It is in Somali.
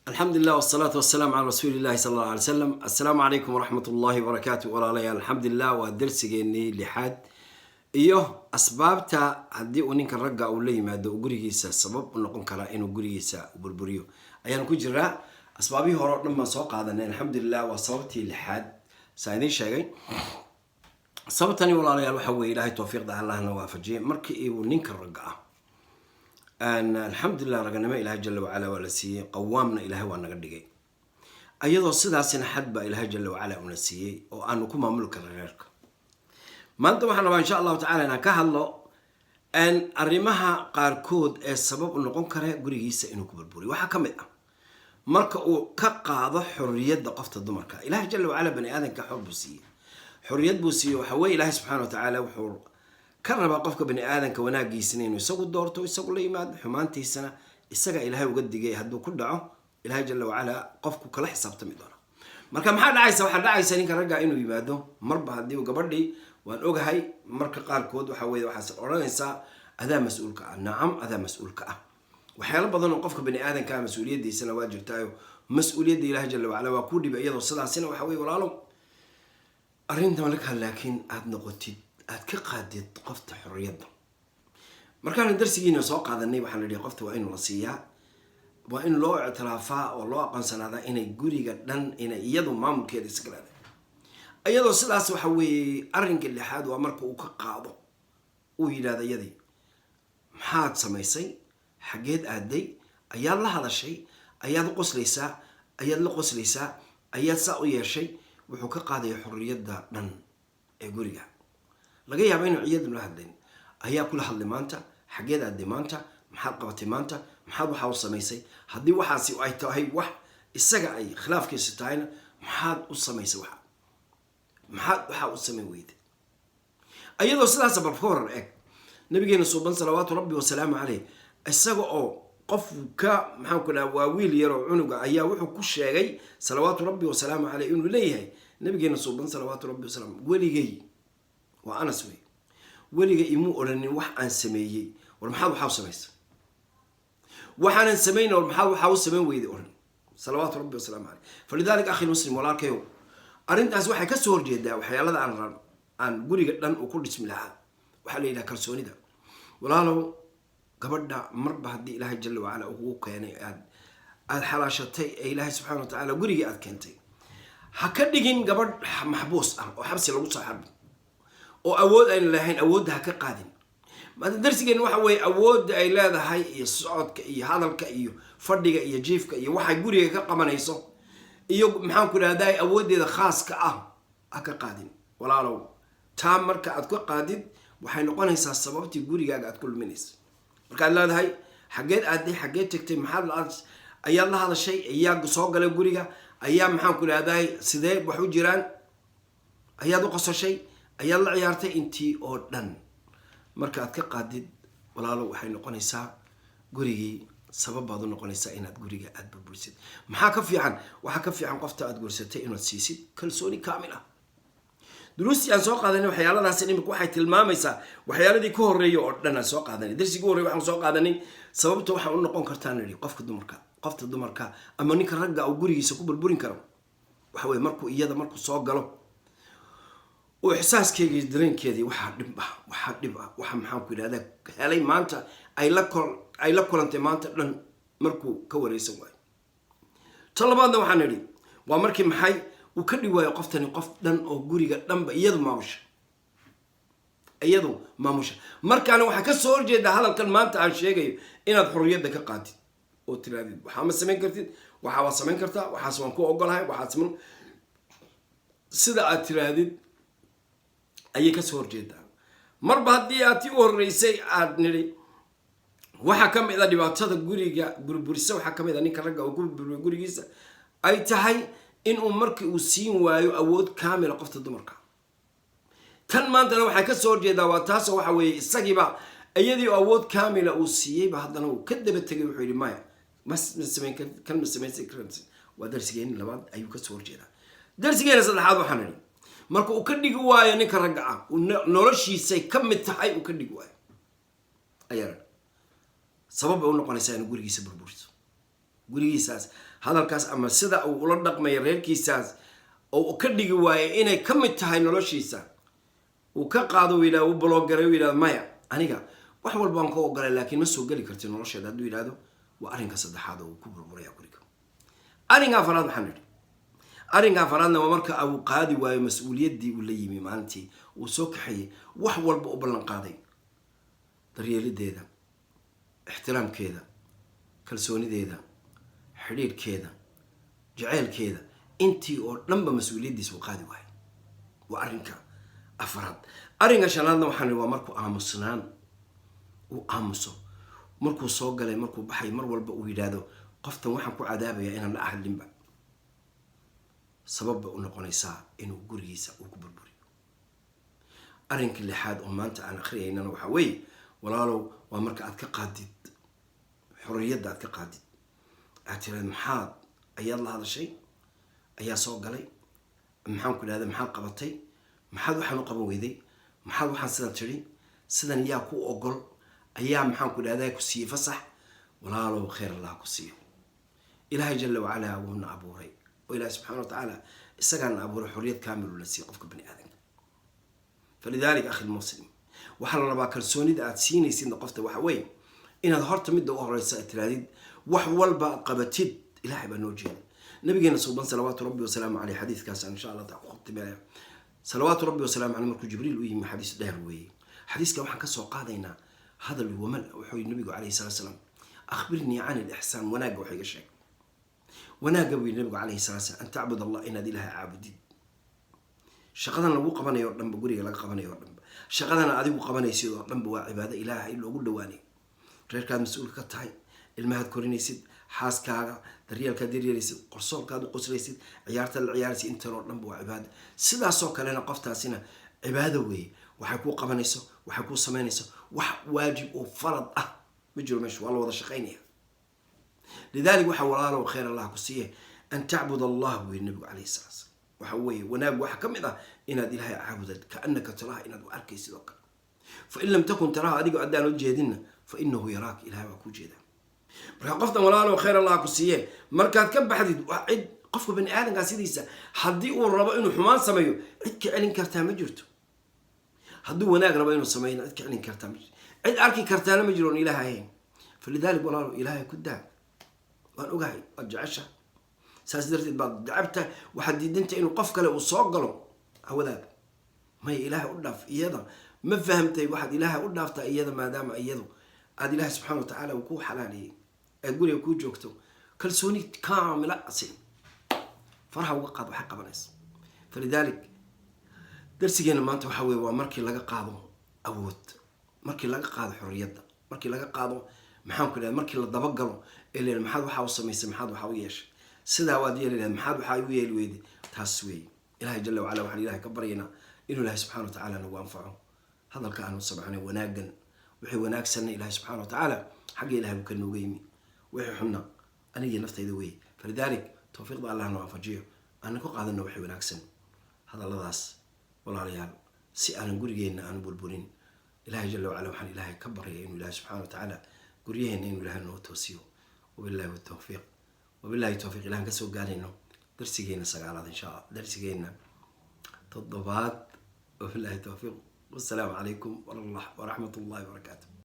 Alxamdu lilah wsalaatu wasalaamu calaa rasuuli illahi sala alla alay slam. Assalaamu calaykum waraxmat ullahi wabarakaatu. Walaalayaal, alxamdulilah, waa darsigeenii lixaad iyo asbaabta haddii uu ninka ragga uu la yimaado uu gurigiisa sabab u noqon karaa inuu gurigiisa burburiyo ayaan ku jiraa. Asbaabihii hore o dhan baan soo qaadanay, alxamdulilah. Waa sababtii lixaad, saa idiin sheegay. Sababtani, walaalayaal, waxa weye, Ilaahay towfiiqda Allahna waafajiyay, markii uu ninka ragga ah, alxamdulilah, raganimo Ilahay jala wacala waa la siiyey, qawaamna Ilahay waa naga dhigay. Ayadoo sidaasina xad baa Ilahay jala wacala una siiyey oo aanu ku maamuli karna reerka. Maanta waxaan rabaa, insha Allahu tacala, inaan ka hadlo arrimaha qaarkood ee sabab u noqon kara gurigiisa inuu ku burburiyo. Waxaa ka mid ah marka uu ka qaado xorriyadda qofta dumarka. Ilahay jala wacala bani aadamka xor buu siiyey, xorriyad buu siiyey. Waxa weye, Ilaahay subxana wa tacaala wuxuu ka rabaa qofka bani aadanka wanaagiisana inuu isagu doorto, isagu la yimaado, xumaantiisana isaga Ilaahay uga digay. Hadduu ku dhaco, Ilahay jala wacala qofku kala xisaabtami doona. Marka maxaa dhacaysa? Waxaa dhacaysa ninka ragga inuu yimaado, marba haddii gabadhii, waan ogahay, marka qaarkood waxa weye waxaas odhanaysaa, "Adaa mas-uulka ah." Nacam, adaa mas-uulka ah. Waxyaalo badan oo qofka bani aadanka mas-uuliyaddiisana waa jirtaayo, mas-uuliyadda Ilahay jala wacala waa kuu dhibay. Iyadoo sidaasina waxa weye, walaalo, arrinta markaa laakiin aada noqotid, aad ka qaadid qofta xorriyadda. Markaana darsigiina soo qaadanay, waxaan la dhihi qofta waa in la siiyaa, waa in loo ictiraafaa oo loo aqoonsanaadaa inay guriga dhan inay iyadu maamulkeeda iska leedahay. Iyadoo sidaas, waxa weeye, arrinka lixaad waa marka uu ka qaado, uu yidhahda iyadii, "Maxaad samaysay? Xaggeed aaday? Ayaad la hadashay? Ayaad u qoslaysaa? Ayaad la qoslaysaa? Ayaad saa u yeeshay?" Wuxuu ka qaadaya xorriyadda dhan ee guriga. Laga yaaba inuu ciyadu la hadlayn, "Ayaa kula hadlay maanta? Xaggeed aaday maanta? Maxaad qabatay maanta? Maxaad waxaa u samaysay?" Haddii waxaasi ay tahay wax isaga ay khilaafkiisa tahayna, "Maxaad u samaysay waxa? Maxaad waxaa u samayn weyday?" Ayadoo sidaas, bal ka waran, eeg nabigeena suuban, salawaatu Rabbi wasalaamu caleyh, isaga oo qof ka, maxaan ku dhaha, waa wiil yaroo cunuga, ayaa wuxuu ku sheegay, salawaatu Rabbi wasalaamu caleyh, inuu leeyahay nabigeena suuban, salawaatu Rabbi wasalaam, "Weligay," waa Anas wey, "weligay imuu odhanin wax aan sameeyey, 'War, maxaad waxaa u samaysa?' Waxaanan samayn, 'War, maxaad waxaa u samayn weyday?' odhan," salawaatu Rabbi wasalaamu caleyh. Falidalik, akhi muslim, walaalkayow, arrintaas waxay kasoo horjeedaa waxyaalada aan rano aan guriga dhan uu ku dhismi lahaa. Waxaa la yidhaha kalsoonida. Walaalow, gabadha marba haddii Ilaahay jala wacala ugu keenay, aada xalaashatay, ee Ilaahay subxana wa tacaala gurigii aad keentay, ha ka dhigin gabadh maxbuus ah oo xabsi lagu soo xarbo oo awood ayna lahayn. Awoodda ha ka qaadin. Maanta darsigeen waxa weeye awoodda ay leedahay iyo socodka iyo hadalka iyo fadhiga iyo jiifka iyo waxay guriga ka qabanayso iyo, maxaan ku idhahdaa, awooddeeda khaaska ah ha ka qaadin, walaalow. Taa marka aad ka qaadid, waxay noqonaysaa sababtii gurigaaga aad ku luminaysa. Markaad leedahay, "Xaggeed aaday? Xaggeed tagtay? Maxaad ayaad la hadashay? Ayaa soo galay guriga? Ayaa, maxaan ku idhahdaa, sidee wax u jiraan? Ayaad u qosashay? Ayaad la ciyaartay?" Intii oo dhan marka aad ka qaadid, walaalow, waxay noqonaysaa gurigii sabab baad u noqonaysaa inaad guriga aada burburisid. Maxaa ka fiican? Waxaa ka fiican qofta aad guursatay inaad siisid kalsooni kaamil ah. Duruustii aan soo qaadanay waxyaaladaas imika waxay tilmaamaysaa waxyaaladii ka horreeyay oo dhan aan soo qaadanay. Darsigii horrey waxaan soo qaadanay sababta waxaa u noqon kartaan nidhi qofka dumarka, qofta dumarka ama ninka ragga uu gurigiisa ku burburin karo, waxa weye markuu iyada, markuu soo galo, uu ixsaaskeygii, dareenkeedii, waxaa dhib ah, waxaa dhib ah, waxa, maxaan ku yidhahdaa, helay maanta, ay la kulantay maanta dhan, markuu ka wareysan waayo. Ta labaadna waxaan idhi waa markii maxay uu ka dhig waayo qoftani qof dhan oo guriga dhanba iyadu maamusha, iyadu maamusha. Markaana waxaa ka soo horjeedaa hadalkan maanta aan sheegayo, inaad xorriyadda ka qaatid oo tiraadid, "Waxaa ma samayn kartid, waxaa waad samayn kartaa, waxaas waan ku ogolahay, waxaas ma," sida aad tiraahdid ayay kasoo horjeedaa. Marba haddii aad tii u horreysay aad nidhi, waxaa ka mid a dhibaatada guriga burburisa, waxaa ka mid a ninka ragga uu ku burburiyo gurigiisa ay tahay inuu markii uu siin waayo awood kaamila qofta dumarka. Tan maantana waxay kasoo horjeedaa waa taasoo waxa weeye, isagiiba iyadii oo awood kaamila uu siiyeyba, haddana uu ka daba tegay, wuxuu yidhi, "Maya, ma samayn kan, ma samayn kartid." Waa darsigeeni labaad ayuu kasoo horjeedaa. Darsigeena saddexaad waxaan idhi marka uu ka dhigi waayo ninka ragga ah noloshiisay ka mid tahay, uu ka dhigi waayo, ayaa sabab bay u noqonaysaa inuu gurigiisa burburiso. Gurigiisaas hadalkaas ama sida uu ula dhaqmayo reerkiisaas oo ka dhigi waayo inay ka mid tahay noloshiisa, uu ka qaado, uu yidhahdo, uu block garay, uu yidhahdo, "Maya, aniga wax walba waan ka ogolay, laakiin ma soo geli karti nolosheeda," hadduu yidhahdo, waa arrinka saddexaad oo uu ku burburaya guriga. Arrinka afaraad waxaan nidhi, arrinka afaraadna waa marka uu qaadi waayo mas-uuliyaddii uu la yimi maalintii uu soo kaxeeyey, wax walba u ballan qaaday: daryeelideeda, ixtiraamkeeda, kalsoonideeda, xidhiidhkeeda, jaceylkeeda, intii oo dhanba mas-uuliyaddiisa uu qaadi waayo. Waa arrinka afaraad. Arrinka shanaadna waxaan nidhi waa markuu aamusnaan uu aamuso, markuu soo galay, markuu baxay, mar walba uu yidhaahdo, "Qoftan waxaan ku cadaabayaa inaan la ahadlinba." Sabab bay u noqonaysaa inuu gurigiisa uu ku burburiyo. Arrinka lixaad oo maanta aan akhriyaynana waxaa weeye, walaalow, waa marka aad ka qaadid xorriyadda, aad ka qaadid, aad tiraad, "Maxaad ayaad la hadashay? Ayaa soo galay? Maxaan ku idhahda? Maxaad qabatay? Maxaad waxaan u qaban weyday? Maxaad waxaan sidan tidhi? Sidan yaa ku ogol? Ayaa, maxaan ku idhahdaa, ku siiyey fasax?" Walaalow, khayr Allah ku siiyo. Ilaahay jalla wacalaa wuuna abuuray, oo Ilahi subxana wa tacaala isagaana abuuray, xorriyad kaamilu la siiyey qofka bani aadamka. فلذلك أخي المسلم, waxaa la rabaa kalsoonida aad siinaysidna qofta waxa weeye inaad horta midda u horeysa aad tirahdid, wax walba aad qabatid, Ilahay baa noo jeeda. Nabigeena suuban salawaatu rabbi wasalaamu caleyh, xadiiskaas insha Allah taa ku khatimeeya, salawaatu rabbi wasalaamu caleyh, markuu Jibriil u yimi, xadiis dheer weeye. Xadiiska waxaan kasoo qaadaynaa hadal wamal. Wuxuu yidhi nabigu calayhi salatu salaam, "أخبرني عن الإحسان," wanaagga wax iga sheeg. Wanaagga, buu yidhi nabigu calayhi salatu salam, "أن تعبد الله," inaad Ilahay caabudid. Shaqadan lagu qabanayo o dhanba, guriga laga qabanayo o dhanba, shaqadana adigu qabanaysid oo dhanba, waa cibaado Ilaahay loogu dhawaanayo. Reerkaad mas-uulka ka tahay, ilmahaad korinaysid, xaaskaaga daryeelkaad daryeelaysid, qorsoolkaad u qoslaysid, ciyaartaad la ciyaaraysid, intan oo dhanba waa cibaado. Sidaasoo kalena qoftaasina cibaado weeye waxay kuu qabanayso, waxay kuu samaynayso. Wax waajib oo farad ah ma jiro meesha, waa la wada shaqaynaya. لذلك waxa, walaalow, khayr Allah ku siiye, "أن تعبد الله," buu yiri nabigu calayhi salatu slam. Waxa weeye wanaag waxa ka mid ah inaad Ilaahay caabudad كأنك تراه, inaad u arkaysid oo kale. فإن لم تكن تراه, adigoo haddaan u jeedinna, فإنه يراك, Ilahay waa kuu jeedaa. Marka qoftan, walaalow, khayr Allah ku siiye, markaad ka baxdid, waa cid qofka bani aadamkaa sidiisa haddii uu rabo inuu xumaan sameeyo, cid ka celin kartaa ma jirto. Hadduu wanaag rabo inuu sameeyona, cid ka celin kartaa ma jirto, cid arki kartaana ma jiro oon Ilaah ahayn. فلذلك walaalow, Ilaahay ku daa. Waan ogahay waad jecesha, saas darteed baad jecabta, waxaad diidanta inuu qof kale uu soo galo hawadaada. Maya, Ilaahay u dhaaf iyada. Ma fahamtay? Waxaad Ilaahay u dhaaftaa iyada, maadaama iyadu aada Ilaahay subxana wa tacaala uu kuu xalaaliyey, aad guriga kuu joogto, kalsooni kaamila si faraha uga qaad waxay qabanaysa. فلذلك darsigeena maanta waxa weye waa markii laga qaado awood, markii laga qaado xorriyadda, markii laga qaado, maxaan ku idhahda, markii la dabagalo ee la yidhahdo, "Maxaad waxaa u samaysay? Maxaad waxaa u yeeshay? Sidaa waad yeeli lahayd, maxaad waxaa u yeeli weyday?" Taas weeye. Ilahay jalla wacala waxaan Ilahay ka baryaynaa inuu Ilahay subxana wa tacaala nagu anfaco hadalka aanu sabcanay wanaaggan. Wixii wanaagsanna Ilahay subxana wa tacaala xagga Ilahay buu ka nooga yimi, wixii xunna anigii naftayda weeye. فلذلك towfiiqda Allah na waafajiyo, aanan ku qaadano wixii wanaagsan hadalladaas. Walaalayaal, si aanan gurigeenna aanu burburin, Ilahay jalla wacala waxaan Ilaahay ka baryay inuu Ilahay subxana wa tacaala guryaheena inuu Ilahay noo toosiyo. وبالله التوفيق، وبالله التوفيق. Ilahan kasoo gaarayno darsigeena sagaalaad insha Allah, darsigeena toddobaad. وبالله التوفيق، والسلام عليكم ورحمة الله وبركاته.